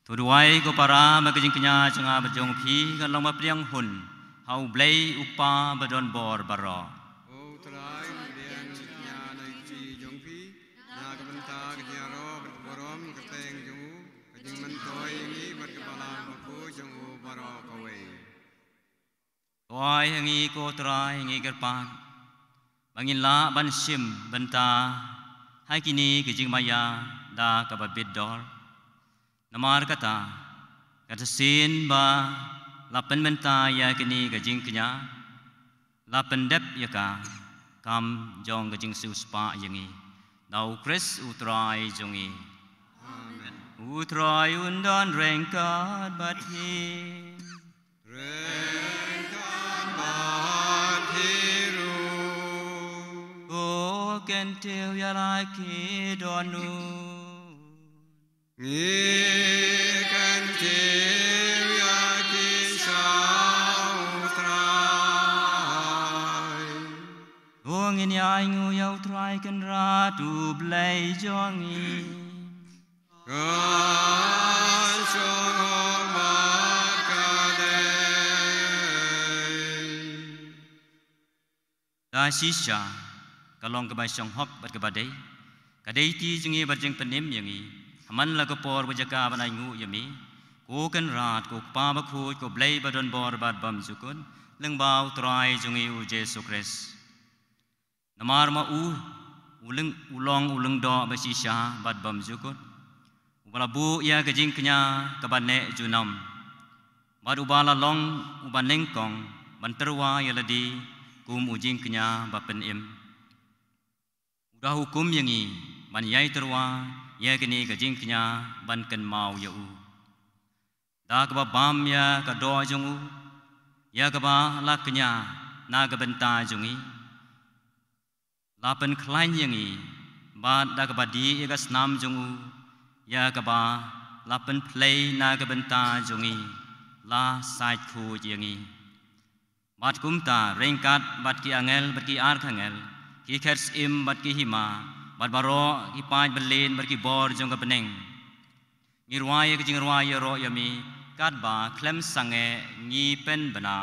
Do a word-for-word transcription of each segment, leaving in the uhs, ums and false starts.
To duwai ko para ba ka jingkñia jong nga bad jong phi kan long ba pdiang hun ha U Blei U Kpa ba don bor baroh. O Trai, pdiang jingkñia na i jong phi na ka bynta ka jingïaroh bad ka burom kyrteng jong u, ka jingmyntoi ïa ngi bad ka balang bakhuid jong u baroh kawei. To ai ha ngi ko Trai, ngi kyrpad ba ngin lah ban shim bynta ha kine ki jingmaïa da kaba bit dor. Namar kata, ka shisien ba la pynmynta ïa kine ki jingkñia, la pyndep ïa ka kam jong ka jingsiewspah ïa ngi. Da U Khrist U Trai jong ngi. Amen. U Trai un don ryngkat bad phi. Ryngkat bad phi ruh. Ko kyntiew ïa la ki dohnud. Ngi kyntiew ïa ki sha U Trai. To ngin ïa ainguh ïa U Trai Kynrad U Blei jong ngi. Ka shong hok bad ka dei. Da shisha ka long kaba shong hok bad kaba dei, ka dei ti jong ngi bad jingpynim ïa ngi ha man la ka por bad jaka ban ainguh ïa me, ko Kynrad, ko Kpa bakhuid, ko Blei ba don bor bad bymjukut, lyngba U Trai jong ngi U Jisu Khrist. Namar ma u, u lyng, u long u lyngdoh ba shisha bad bymjukut, uba la buh ïa ka jingkñia kaba neh junom, bad uba la long uba nyngkong ban tyrwa ïa lade kum u jingkñia ba pynim. U da hukum ïa ngi ban ïai tyrwa ïa kane ka jingkñia ban kynmaw ïa u. Da kaba bam ïa ka doh jong u, ïa kaba la kñia na ka bynta jong ngi, la pynkhlaiñ ïa ngi, bad da kaba dih ïa ka snam jong u, ïa kaba la pynphlei na ka bynta jong ngi, la sait khuid ïa ngi. Bad kumta, ryngkat bad ki angel, bad ki archangel, ki khet syiem, bad ki hima, bad baroh ki paid bylliñ, bad ki bor jong ka bneng, ngi rwai ïa ka jingrwai ïaroh ïa me, katba khlem sangeh ngi pynbna.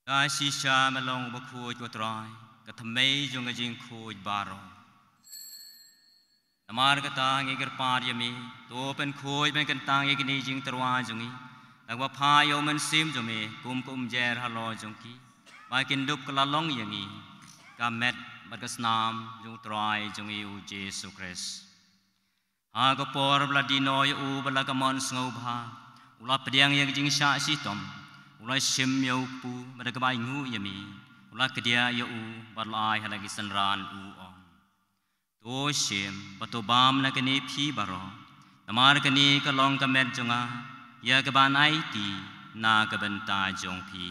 Da shisha me long uba khuid ko Trai, ka thymmei jong ka jingkhuid baroh. Namar kata ngi kyrpad ïa me, to pynkhuid pynkyntang ïa kine ki jingtyrwa jong ngi, Na kaba phah ïa U Mynsiem jong me kum ka umjer halor jong ki, ba kin dup kylla long ïa ngi ka met bad ka snam jong U Trai jong ngi U Jisu Khrist. Ha ka por ba la die noh ïa u bad la ka mon sngewbha, u la pdiang ïa ka jingshah shitom, u la shim ïa u kpu bad da kaba ainguh ïa me, u la kdiah ïa u bad la ai ha la ki synran u ong: To shim bad to bam na kane phi baroh, namar kane ka long ka met jong nga, ïa kaban aiti na ka bynta jong phi.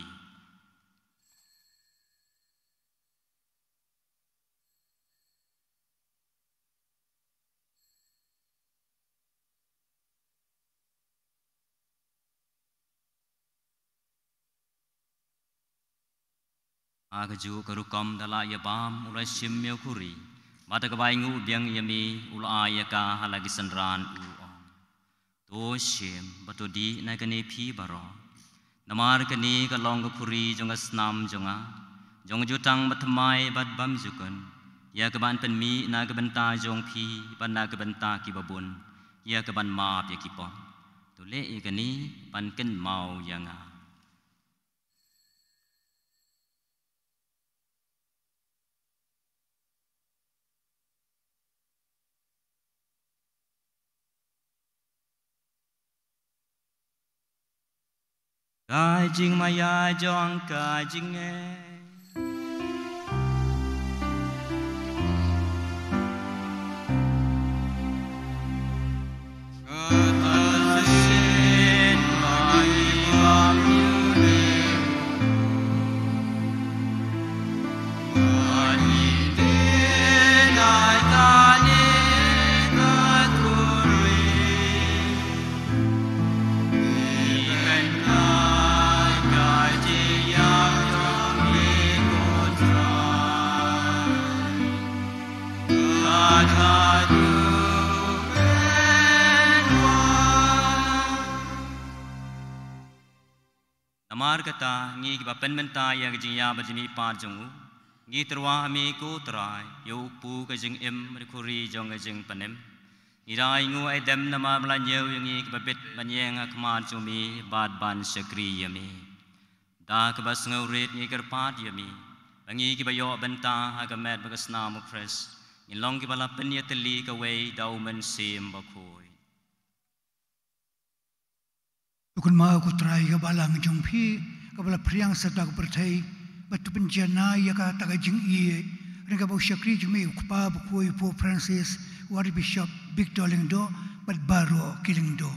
Ha kajuh ka rukom da la ïa bam u la shim ïa u khuri, bad da kaba ainguh biang ïa me u la ai ïa ka ha la ki synran u ong: To shim bad to dih na kane phi baroh, namar kane ka long ka khuri jong ka snam jong nga, jong ka jutang bathymmai bad bymjukut, ïa kaban pynmih na ka bynta jong phi bad na ka bynta kiba bun, ïa kaban map ïa ki pop. To leh ïa kane ban kynmaw ïa nga. Ka jingmaïa jong ka jingngeit. Namar kata, ngi kiba pynmynta ïa ka jingïap bad jingmihpat jong u, ngi tyrwa ha me ko Trai, ïa u kpu ka jingim bad ka khuri jong ka jingpynim. Ngi da ainguh aidem namar ba la ñiew ïa ngi kiba bit ban ïeng ha khmat jong me bad ban shakri ïa me. Da kaba sngewrit ngi kyrpad ïa me ba ngi kiba ïoh bynta ha ka met bad ka snam u Khrist, ngin long kiba la pynïatylli kawei da U Mynsiem Bakhuid. To kynmaw ko Trai ka balang jong phi kaba la phriang sha kata ka pyrthei, bad to pynjanai ïa kata ka jingïeit, ryngkat bad u shakri jong me u Kpa Bakhuid Pope Francis, u Archbishop Victor Lyngdoh, bad baroh ki lyngdoh.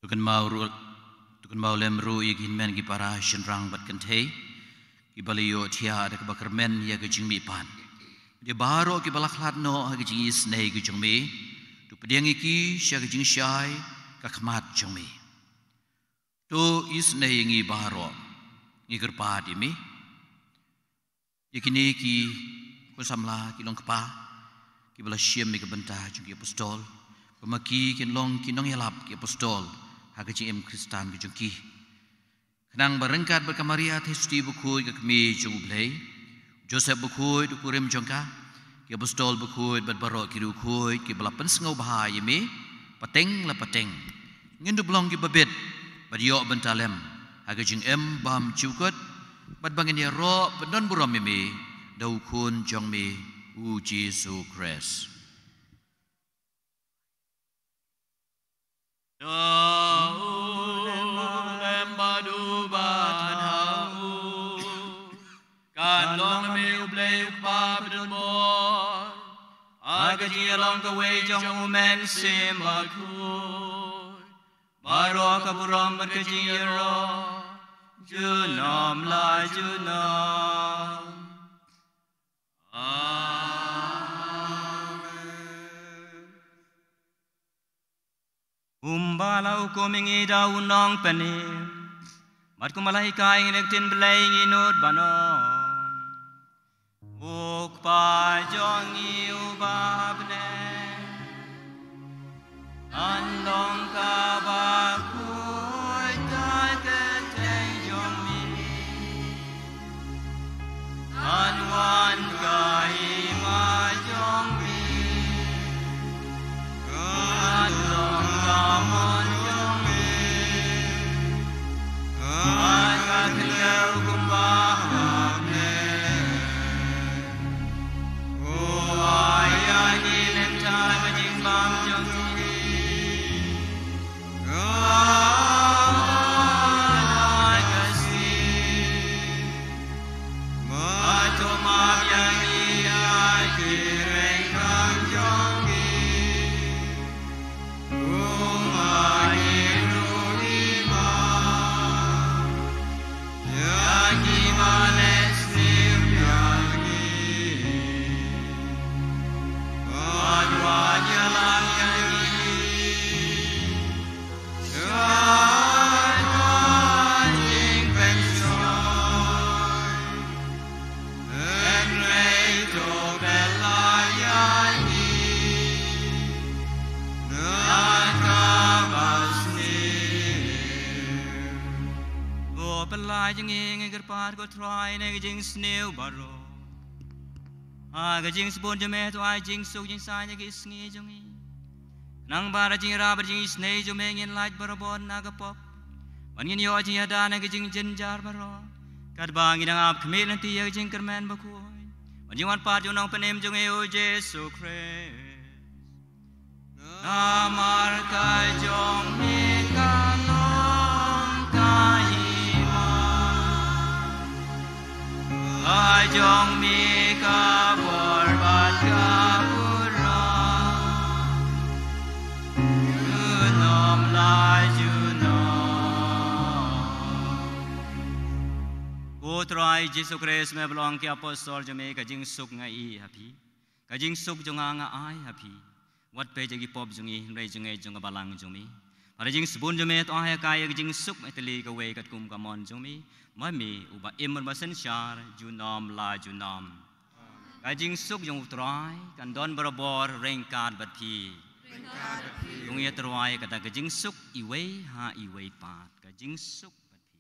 To kynmaw ruh, to kynmaw lem ruh ïa ki hynmen ki para shynrang bad kynthei kiba la ïohthiah da kaba kyrmen ïa ka jingmihpat. Ïa baroh kiba la khlad noh ha ka jingisynei ka jong me, to pdiang ïa ki sha ka jingshai ka khmat jong me. To isynei ïa ngi baroh, ngi kyrpad ïa me. Ïa kine ki khun samla ki long kpa kiba la shim ïa ka bynta jong ki apostol, ba ma ki kin long ki nongïalap ki apostol ha ka jingim Khristan ka jong ki. Khnang ba ryngkat bad ka Maria Theisotti Bakhuid ka Kmie jong U Blei, Joseph Bakhuid u kurim jong ka, ki apostol bakhuid bad baroh ki riewkhuid kiba la pynsngewbha ïa me pateng la pateng, ngin dup long kiba bit bad ïoh bynta lem ha ka jingim bymjukut, bad ba ngin ïaroh pyndonburom ïa me da U Khun jong me U Jisu Khrist. Da u lem bad u ban ha u, kan long me U Blei U Kpa badonbor, ha ka jingïalong kawei jong U Mynsiem Bakhuid, baroh ka burom bad ka jingïaroh junom la junom. Amen. Kumba la hukum ïa ngi da u Nongpynim, bad kumba la hikai ïa ngi da ka ktien Blei, ngi nud ban ong: U Kpa jong ngi uba ha bneng, ngan long kaba khuid ka kyrteng jong me, ngan Ai jong ngi, ngi kyrpad ko Trai, na ka jingsniew baroh, ha ka jingsbun jong me to ai jingsuk jingsaiñ ïa ki sngi jong ngi. Nang bad ka jingrap bad jingisynei jong me ngin lait barabor na ka pop, ban ngin ïoh jingïada na ka jingjynjar baroh, katba ngi dang ap khmih lynti ïa ka jingkyrmen bakhuid ban jingwan pat jong u Nongpynim jong ngi u Jisu Khrist. Namar ka jong me ka long ka hima, ka jong me ka bor bad ka burom, junom la junom. Ko Trai Jisu Khrist, me ba la ong ki apostol jong me, ka jingsuk nga ai ha phi, ka jingsuk jong nga nga ai ha phi. Wat peit ïa ki pop jong ngi, hynrei jong ngi jong ka balang jong me. Bad ka jingsbun jong me to ai ha ka ïa ka jingsuk, me tylli kawei katkum ka mon jong me, ma me uba im bad uba synshar junom la junom. Ka jingsuk jong u Trai kan don barabor ryngkat bad phi. Ïa u Trai kata ka jingsuk iwei ha iwei pat, ka jingsuk bad phi.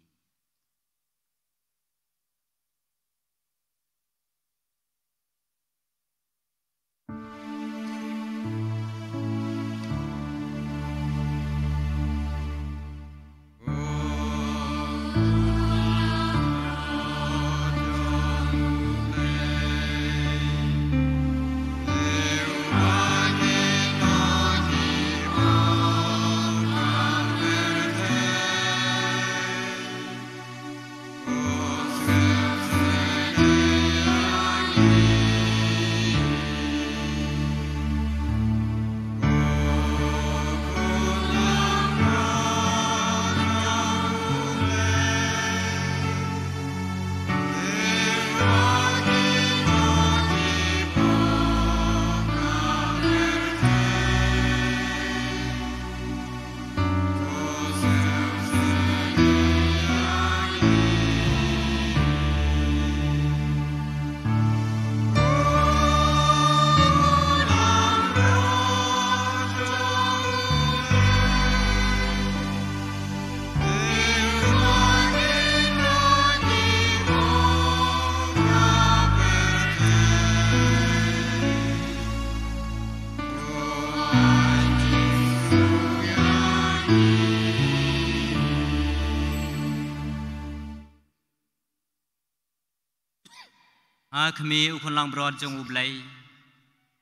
Ha khmih u khun langbrot jong U Blei,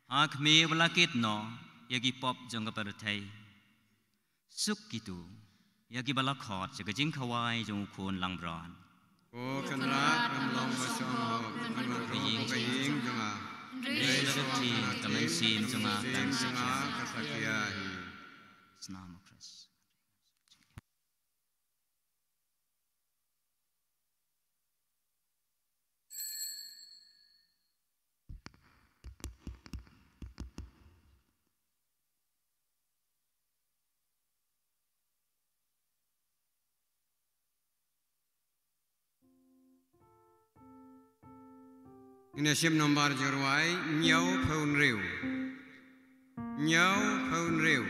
ha khmih uba la kit noh ïa ki pop jong ka pyrthei. Suk kito ïa kiba la khot sha ka jingkhawai jong u khun langbrot. Ko Kynrad, ym long ba shong hok, hynrei ruh ka ïing jong nga, hynrei sha ka ktien ka mynsiem jong nga kan sa khia hi. Snam u Khrist. Ngin ïa shim nombar jingrwai hynñiewphew hynriew. Hynñiewphew hynriew.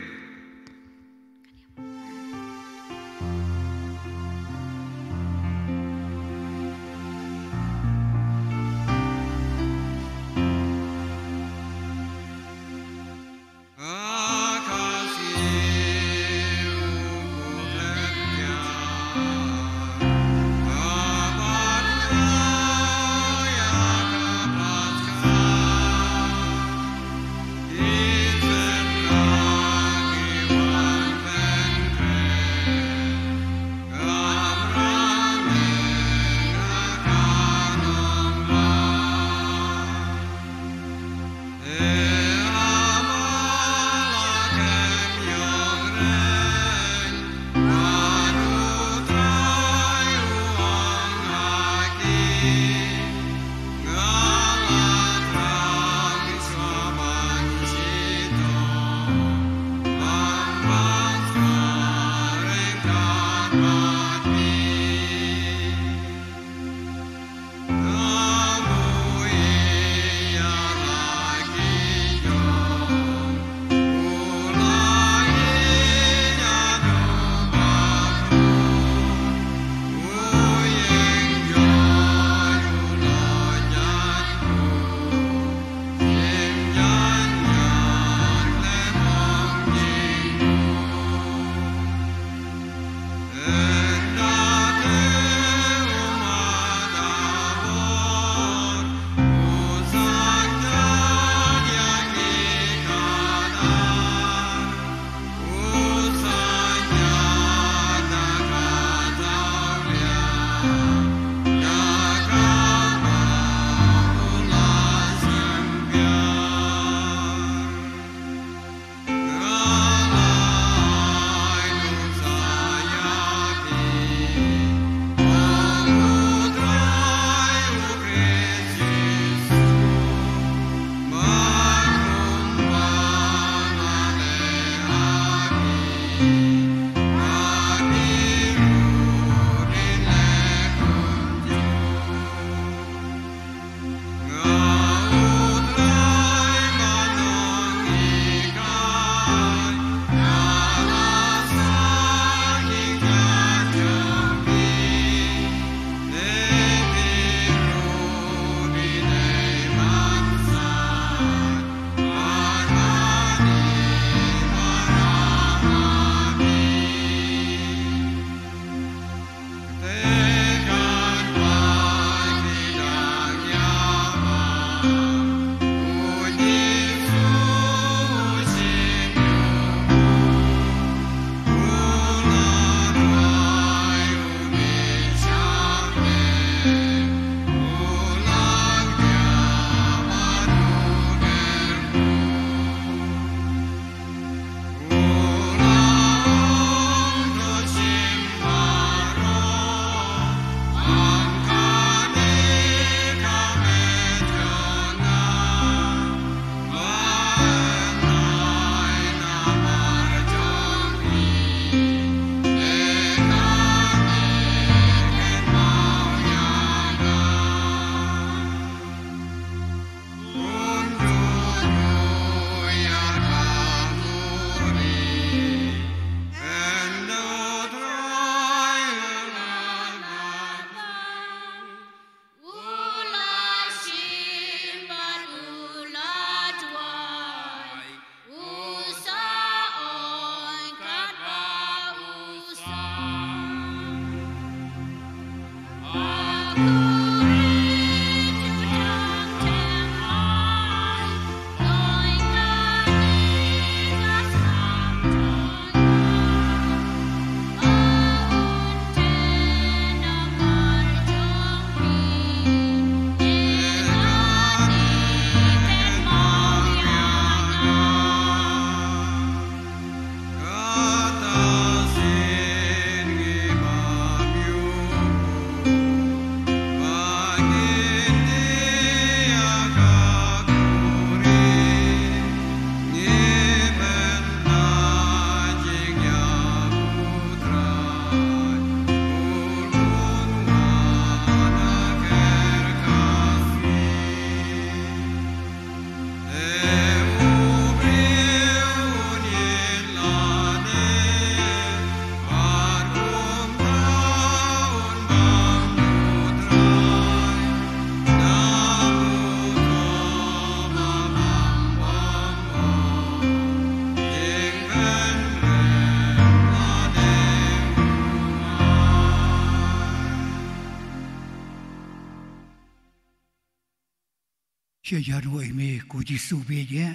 Sha jar ruh ïa me ko Jisu bieit eh.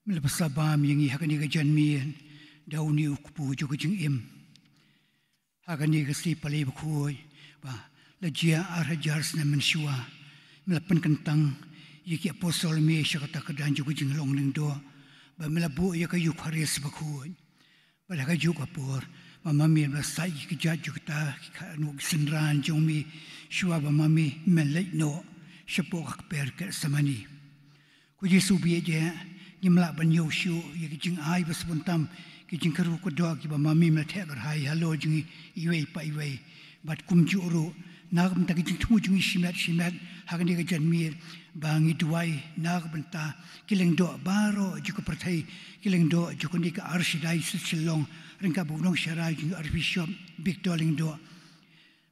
Me la bsa bam ïa ngi ha kane ka janmiet da une u kpu jong ka jingim. Ha kane ka sngi Palei bakhuid ba la jia ar hajar snem mynshuwa. Me la pynkyntang ïa ki apostol me sha kata ka kyrdan jong ka jinglong lyngdoh ba me la buh ïa ka Eukharist bakhuid. Bad ha kajuh ka por ba ma me la said ïa ki kjat jong kita ki khadnoh ki synran jong me shuwa ba ma me me leit noh shapoh ka kper Gethsemane. Ko Jisu bieit eh, ngim lah ban ïoh shuh ïa ki jingai ba sbun tam, ki jingkyrhuh kyrdoh kiba ma me me la theh kyrhai halor jong ngi iwei pa iwei. Bad kumjuh ruh na ka bynta ki jingthmu jong ngi shimet shimet ha kane ka janmiet ba ngi duwai na ka bynta ki lyngdoh baroh jong ka pyrthei, ki lyngdoh jong kane ka Archdiocese Shillong, ryngkat bad u nongshakri jong ngi u Archbishop Victor Lyngdoh,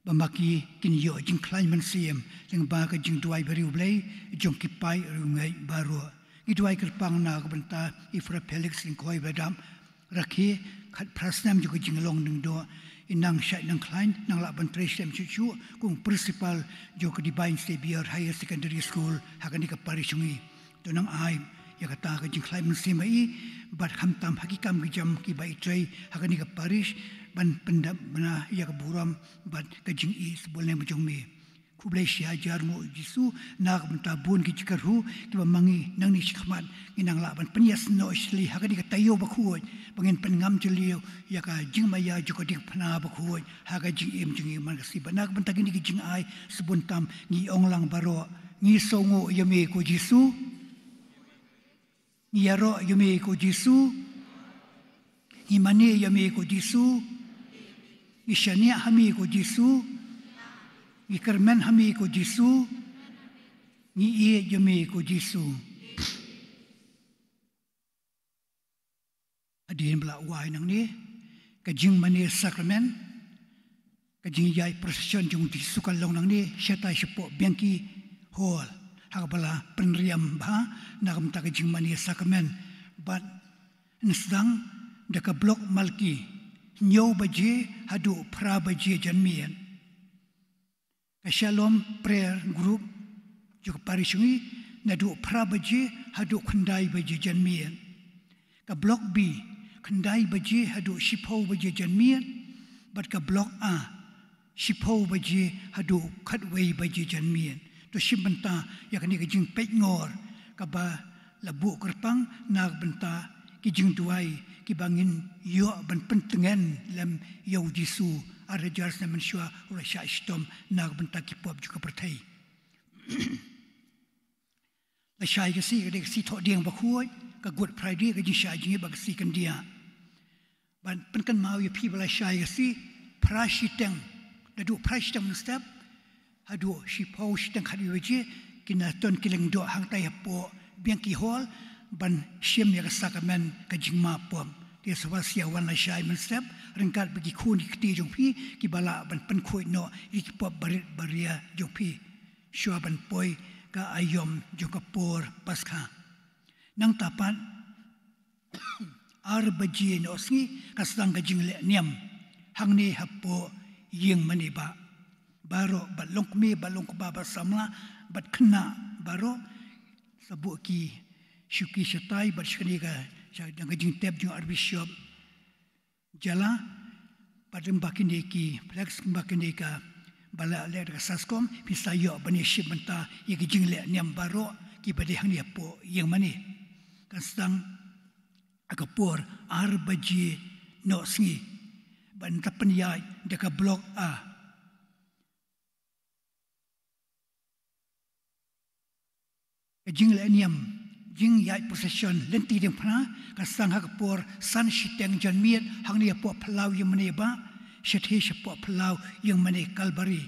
ba ma ki kin ïoh jingkhlaiñ mynsiem lyngba ka jingduwai bariewblei jong ki paid riewngeit baroh. Ngi duwai kyrpang na ka bynta i Fra Felix Lyngkhoi ba dap rakhe khatphra snem jong ka jinglong lyngdoh, i nang shait nang khlaiñ, nang lah ban trei shlem shuh shuh kum u principal jong ka Divine Saviour Higher Secondary School ha kane ka parish jong ngi. To nang ai ïa kata ka jingkhlaiñ mynsiem ha i bad khamtam ha ki kam ki jam kiba i trei ha kane ka parish ban pyndap bna ïa ka burom bad ka jingïeit sbun lem jong me. Khublei shi hajar nguh Jisu na ka bynta bun ki jingkyrhuh kiba ma ngi nangne shakhmat ngi nang lah ban pynïasnoh shlei ha kane ka taïew bakhuid ba ngin pynngam jylliew ïa ka jingmaïa jong ka diengphna bakhuid ha ka jingim jong ngi man ka sngi. Bad na ka bynta kine ki jingai sbun tam ngi ong lang baroh, ngi sngewnguh ïa me ko Jisu. Ngi ïaroh ïa me ko Jisu. Ngi mane ïa me ko Jisu. Ngi shaniah ha me ko Jisu. Ngi kyrmen ha me ko Jisu. Ngi ïeit ïa me ko Jisu. Hadien ba la wai nangne ka jingmane sakramen, ka jingïaid procession jong u Jisu ka long nangne shatai shapoh Bianchi Hall ha kaba la pynriam bha na ka bynta ka jingmane sakramen. Bad yn sdang da ka Block Malki, hynñiew baje haduh phra baje janmiet. Ka Shalom Prayer Group jong ka parish jong ngi naduh phra baje haduh khyndai baje janmiet. Ka Block B, khyndai baje haduh shiphew baje janmiet. Bad ka Block A, shiphew baje haduh khatwei baje janmiet. To shim bynta ïa kane ka jingpeitngor kaba la buh kyrpang na ka bynta ki jingduwai kiba ngin ïoh ban pyntngen lem ïa u Jisu ar hajar snem mynshuwa u la shah shitom na ka bynta ki pop jong ka pyrthei. Lashai ka sngi ka dei ka sngi Thohdieng Bakhuid, ka Good Friday, ka jingshah jingim ba ka sngi kyndiah. Ban pynkynmaw ïa phi ba lashai ka sngi phra shiteng, naduh phra shiteng mynstep haduh shiphew shiteng khatwei baje, kin ïa don ki lyngdoh hangtai hapoh Bianchi Hall ban shim ïa ka sakramen ka jingmap pop. Te sngewbha sa ïa wan lashai mynstep ryngkat bad ki khun ki kti jong phi kiba lah ban pynkhuid noh ïa ki pop barit baria jong phi shuwa ban poi ka aïom jong ka por Paskha. Nangta pat ar baje noh sngi ka sdang ka jingleh niam hangne hapoh ïing mane bah. Baroh bad longkmie bad longkpa bad samla bad khynnah baroh, sa buh ki shuki shatai bad sha kane ka, sha dang ka jingtep jong Archbishop Jala, bad lyngba kine ki flags, lyngba kine ka ba la leh da ka SASCOM, phi sa ïoh ban ïa shim bynta ïa ki jingleh niam baroh kiba dei hangne hapoh ïing mane. Kan sdang ha ka por ar baje noh sngi ban da pynïaid da ka Block A. Ka jingleh niam, jingïaid procession lynti diengphna ka sdang ha ka por san shiteng janmiet hangne hapoh phyllaw ïing mane bah, shathie shapoh phyllaw ïing mane Calvary.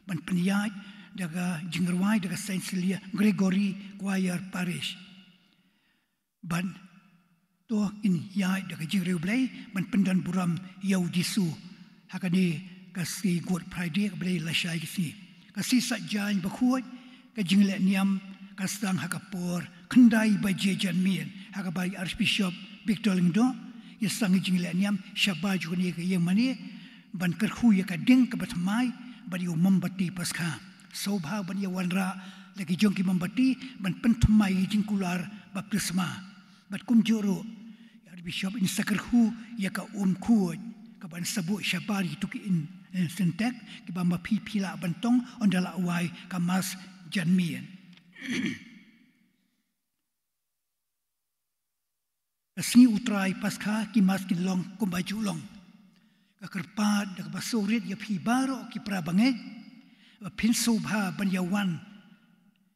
Ban pynïaid da ka jingrwai da ka Saint Cecilia Gregory Choir Parish. Bad to kin ïaid da ka jingriewblei ban pyndon burom ïa u Jisu ha kane ka sngi Good Friday kaba dei lashai ka sngi. Ka sngi Saitjaiñ Bakhuid, ka jingleh niam ka sdang ha ka por khyndai baje janmiet ha kaba i Archbishop Victor Lyngdoh ïa sdang ïa ka jingleh niam shabar jong kane ka ïing mane ban kyrkhu ïa ka ding kaba thymmai bad ïa u mombati Paskha. Sngewbha ban ïa wanrah da ki jong ki mombati ban pynthymmai ïa ki jingkular baptisma. Bad kumjuh ruh, ïa Archbishop in sa kyrkhu ïa ka um khuid kaban sa buh shabar ïa kito ki in, eh, syntek kiba ma phi phi lah ban tong ynda la wai ka Mass janmiet. Ka sngi U Trai Paskha ki Mass kin long kumba ju long. Ka kyrpad da kaba sngewrit ïa phi baroh ki para bangeit ba phin sngewbha ban ïa wan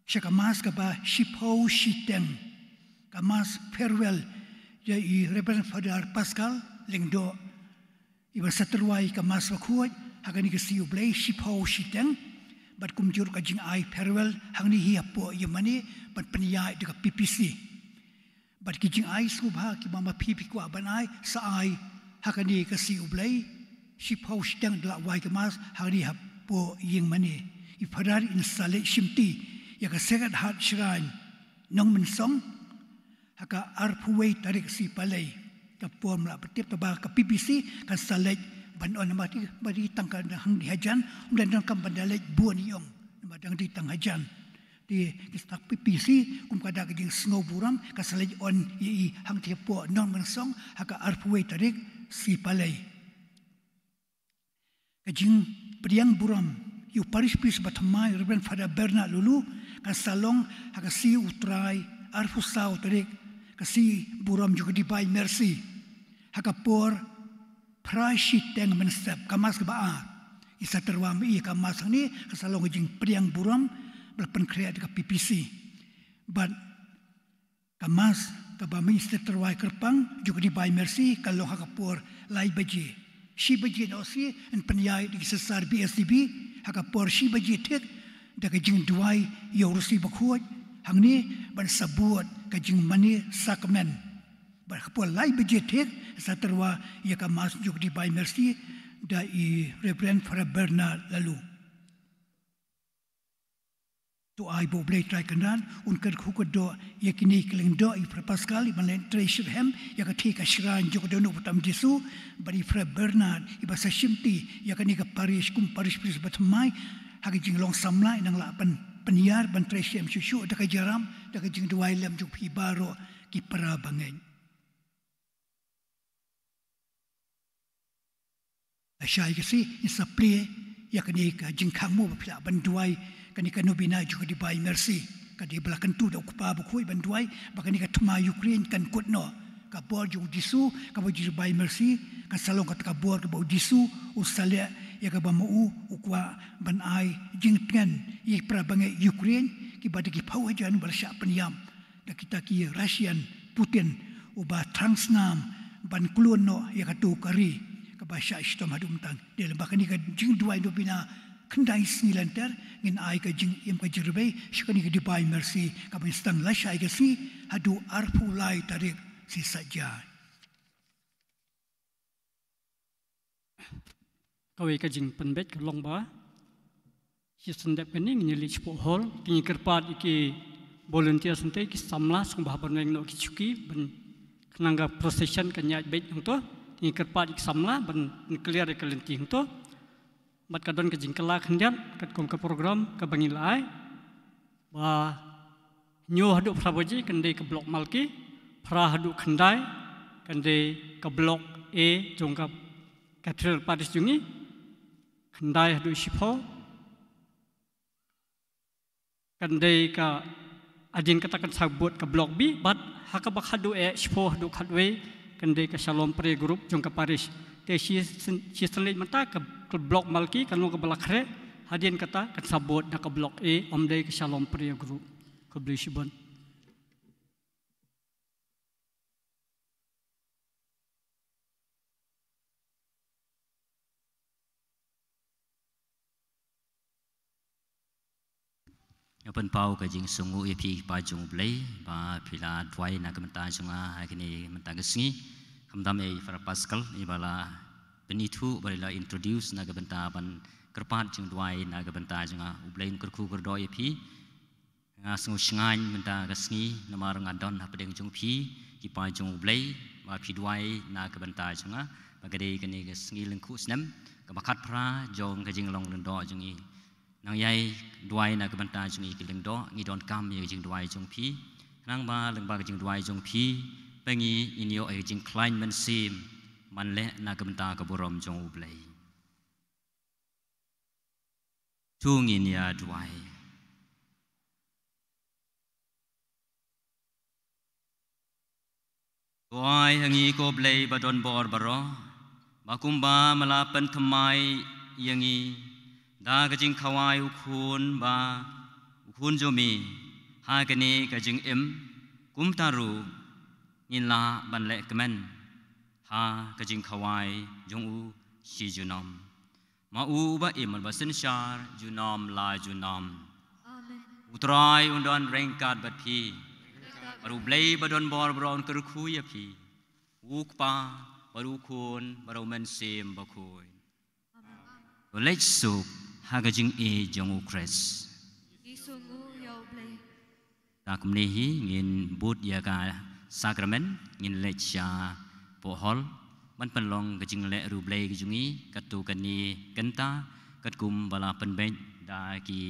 sha ka Mass kaba shiphew shiteng, ka Mass farewell ïa i Reverend Father Pascal Lyngdoh, iba sa tyrwa ïa ka Mass bakhuid ha kane ka sngi U Blei shiphew shiteng. Bad kumjuh ka jingai farewell hangne hi hapoh ïingmane ban pynïaid da ka P P C. Bad ki jingai sngewbha kiba ma phi phi kwah ban ai, sa ai ha kane ka sngi U Blei shiphew shiteng da la wai ka Mass hangne hapoh ïingmane. I Father in sa leit shimti ïa ka Sacred Heart Shrine Nongmynsong ha ka arphew wei tarik Sngi Palei. Ka por ym lah ban tip, tangba ka P P C kan sa leit ban on, namar te ba dei tang ka hangne hajan, ym dei donkam ban da leit bun ïa ong, namar dang dei tang hajan. Te ki staf P P C kum ka da ka jingsngewburom, kan sa leit on ïa i hangtei hapoh Nongmynsong ha ka arphew wei tarik Sngi Palei. Ka jingpdiang burom ïa u Parish Priest bathymmai Reverend Father Bernard Lulu kan sa long ha ka sngi U Trai arphew saw tarik, ka sngi burom jong ka Divine Mercy, ha ka por phra shiteng mynshuwa, ka Mass kaba ar. I sa tyrwa ma i ha ka Mass hangne, kan sa long ka jingpdiang burom ba la pynkhreh da ka P P C. Bad ka Mass kaba ma i sa tyrwa kyrpang jong ka Divine Mercy kan long ha ka por lai baje. Shi baje noh shi yn pynïaid da ki sister B S D B ha ka por shi baje thik da ka jingduwai ïa u Rosary bakhuid hangne ban sa bud ka jingmane sakramen. Bad ha ka por lai baje thik sa tyrwa ïa ka Mass jong ka Divine Mercy da i Reverend Father Bernard Lulu. To ai ba U Blei Trai Kynrad un kyrkhu kyrdoh ïa kine ki lyngdoh, i Father Pascal iban leit trei shitrhem ïa ka thik ka shrine jong ka dohnud ba tam Jisu, bad i Father Bernard iba sa shimti ïa kane ka parish kum Parish Priest bathymmai ha ka jinglong samla, i nang lah ban pynïar ban trei shitrhem shuh shuh da ka jingïarap da ka jingduwai lem jong phi baroh ki para bangeit. Lashai ka sngi ngin sa plie ïa kane ka jingkhang mo ba phi lah ban duwai kane ka novena jong ka Divine Mercy. Ka dei ba la kyntu da u Kpa bakhuid ban duwai ba kane ka thma Ukraine kan kut noh. Ka bor jong u Jisu kaba jong ka Divine Mercy kan sa long kata ka bor kaba u Jisu u sa leh ïa kaba ma u u kwah ban ai jingtngen ïa ki para bangeit Ukraine kiba da ki phew hajar ba la shah pynïap da kita ki Russian, Putin, uba thrang snam ban khlun noh ïa kato ka ri kaba shah shitom haduh mynta. Dei lyngba kane ka jingduwai novena khyndai sngi lynter ngin ai ka jingim ka jingrebei sha kane ka Divine Mercy kaba ngin sdang lashai ka sngi haduh arphew lai tarik Sngi Saitjaiñ. Kawei ka jingpynbeit ka long ba shisien dep kane ngin ïa leit shapoh hall, ngin ïa kyrpad ïa ki volunteers hangtei, ki samla sngewbha ban weng noh ki shuki ban khnang ka procession kan ïaid beit hangto. Ngin ïa kyrpad ïa ki samla ban, ban clear ïa ka lynti hangto. Bad ka don ka jingkylla khyndiat katkum ka program kaba ngi la ai. Ba hynñiew haduh phra baje kan dei ka block Malki, phra haduh khyndai kan dei ka block A jong ka Cathedral Parish jong ngi, khyndai haduh shiphew kan dei ka, hadien kata kan sa bud ka block B, bad ha kaba khatduh eh, shiphew haduh khatwei kan dei ka Shalom Prayer Group jong ka parish. Te shi sien, shi sien leit mynta ka, ka block Malki kan long kaba la khreh, hadien kata kan sa bud da ka block A, ym dei ka Shalom Prayer Group. Khublei shibun. Nga pynpaw ka jingsngewnguh ïa phi ki paid jong U Blei ba phi la duwai na ka bynta jong nga ha kine mynta ka sngi. Khamtam ïa i Father Pascal iba la pynithuh, ba la introduce na ka bynta ban kyrpad jingduwai na ka bynta jong nga. U Blei un kyrkhu kyrdoh ïa phi. Nga sngew shngaiñ mynta ka sngi namar nga don hapdeng jong phi ki paid jong U Blei ba phi duwai na ka bynta jong nga. Ba ka dei kane ka sngi lyngkhuh snem kaba khatphra jong ka jinglong lyngdoh jong ngi. Nang ïai duwai na ka bynta jong ngi ki lyngdoh, ngi donkam ïa ka jingduwai jong phi. Khnang ba lyngba ka jingduwai jong phi, ba ngi ngin ïoh ïa ka jingkhlaiñ mynsiem ban leh na ka bynta ka burom jong U Blei. To ngin ïa duwai. To ai ha ngi ko Blei ba don bor baroh, ba kumba me la pynthymmai ïa ngi da ka jingkhawai U Khun ba, U Khun jong me, ha kane ka jingim, kumta ruh ngin lah ban leh kmen ha ka jingkhawai jong u shi junom. Ma u ba im bad ba synshar junom la junom. Amen. U Trai un don ryngkat bad phi. Bad U Blei ba don bor baroh un kyrkhu ïa phi. U Kpa, bad U Khun, bad U Mynsiem Bakhuid. Amen. To leit suk ha ka jingïeit jong U Khrist. Ngi sngewnguh ïa U Blei. Te kumne hi ngin bud ïa ka sakramen, ngin leit sha pohol ban pynlong ka jingleh riewblei ka jong ngi katto katne kynta, katkum ba la pynbeit da ki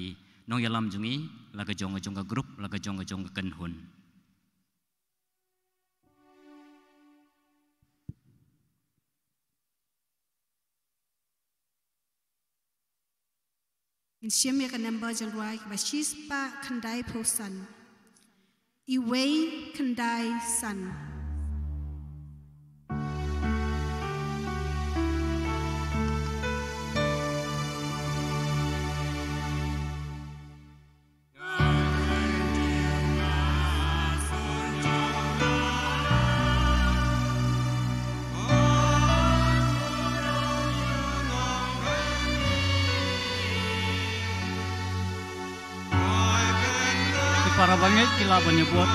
nongïalam jong ngi, la ka jong ka jong ka group, la ka jong ka jong ka kynhun. Ngin shim ïa ka number jong u rwai kaba shispah khyndaiphew san. Iwei khyndai san. Ki para bangeit ki lah ban ïabud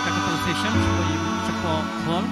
da ka procession shapoh hall.